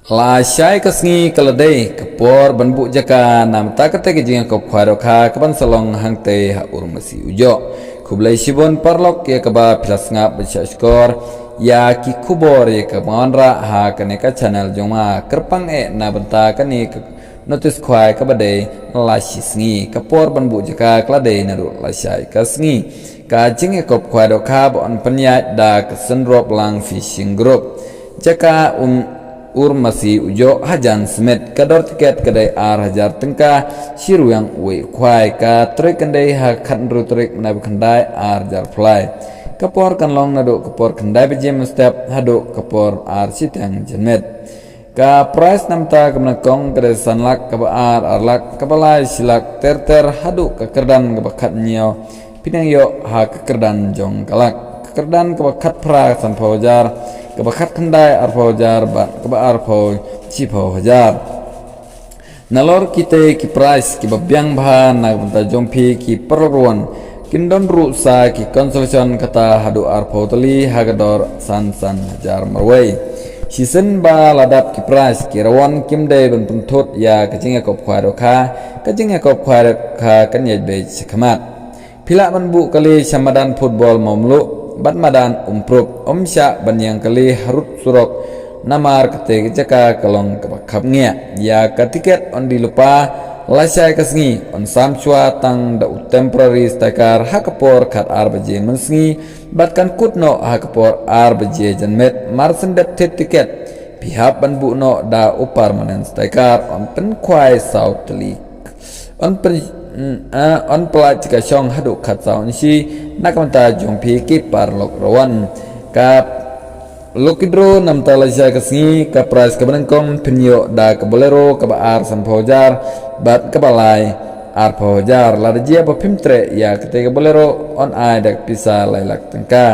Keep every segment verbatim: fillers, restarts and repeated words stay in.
Lashai ka sngi ka la dei ka por ban buh jaka namar kata ka jingïakop khwai dohkha ka ban sa long hangtei ha Urmasi Ujoh. Khublei shibun paralok ïa kaba phi la sngap bad shah shkor ïa ki khubor ïa kaba wanrah ha kane ka channel jong nga. Kyrpang eh na bynta kane ka notis khwai kaba dei la shi sngi. Ka por ban buh jaka ka la dei naduh lashai ka sngi. Ka jingïakop khwai dohkha ba yn pynïaid da ka Synroplang Fishing Group. Jaka um Urmasi Ujoh hajan Smit. Ka dor tiket ka dei ar hajar tyngka. Shi rwiang uwei u khwai. Ka trei kan dei ha khathynriew tarik mynta ba khyndai ar hajar phlai. Ka por kan long naduh ka por khyndai baje mynstep haduh ka por ar shiteng janmiet. Ka prize namar kaba nyngkong ka dei san lak, kaba ar ar lak, kaba lai shi lak ter ter haduh ka kyrdan kaba khathynñiew. Phin ïoh ha ka kyrdan jong ka lak. Ka kyrdan kaba khatphra sanphew hajar, kaba khatkhyndai arphew hajar bad kaba arphew shiphew hajar. Nalor kitei ki prize kiba biang bha na ka bynta jong phi ki paralok ruh wan kin don ruh sa ki consolation kata haduh arphew tylli ha ka dor san san hajar marwei. Shisien ba la dap ki prize ki rangwan kim dei ban pynthut ïa ka jingïakop khwai dohkha, ka jingïakop khwai dohkha kan ïaid beit shakhmat. Phi lah ban buh kali sha madan football Mawmluh bad madan Umpruk, ym shah ban ïeng kali harud surok namar kata ka jaka ka long kaba khapngiah. Ïa ka tiket yn die lypa lashai ka sngi, yn sam shuwa tang da u temporary striker ha ka por khatar baje mynsngi bad kan kut noh ha ka por ar baje janmiet. Mar shen dep thied tiket phi hap ban buh noh da u permanent striker, yn pynkhwai saw tylli. Yn pyn, mm, ah, yn pyllait ka shong haduh khatsaw inshi na ka bynta jong phi ki paralok ruh wan. Ka lucky draw namar lashai ka sngi, ka prize kaba nyngkong phin ïoh da ka Bolero kaba ar sanphew hajar bad kaba lai arphew hajar. Lada jia ba phim treh ïa katei ka Bolero yn ai da ka pisa lai lak tyngka.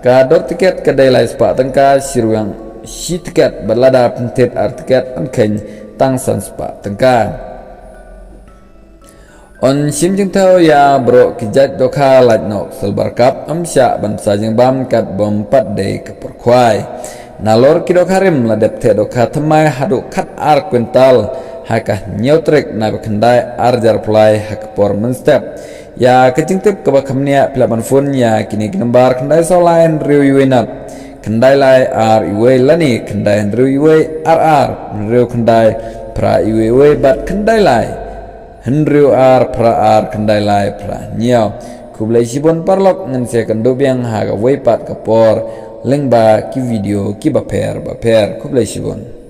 Ka dor tiket ka dei lai spah tyngka shi rwiang shi tiket bad lada phin thied ar tiket yn kheiñ tang san spah tyngka. Yn shim jingthew ïa baroh ki jait dohkha lait noh Silver Cup, ym shah ban sa jingbam kat bym pat dei ka por khwai. Nalor ki dohkha rim la dep thied dohkha thymmai haduh khatar kwintal ha ka hynñiew tarik na ba khyndai ar hajar phlai ha ka por mynstep. Ïa ka jingtip kaba kham bniah phi lah ban phone ïa kine ki nambar khyndai saw lai hynriew iwei nat khyndai lai ar iwei lane khyndai hynriew iwei ar ar hynriew khyndai phra iwei iwei bad khyndai lai hynriew ar phra ar khyndai lai phra hynñiew. Khublei shibun paralok, ngin sa ïakynduh biang ha kawei pat ka por lyngba ki video kiba pher ba pher. Khublei shibun.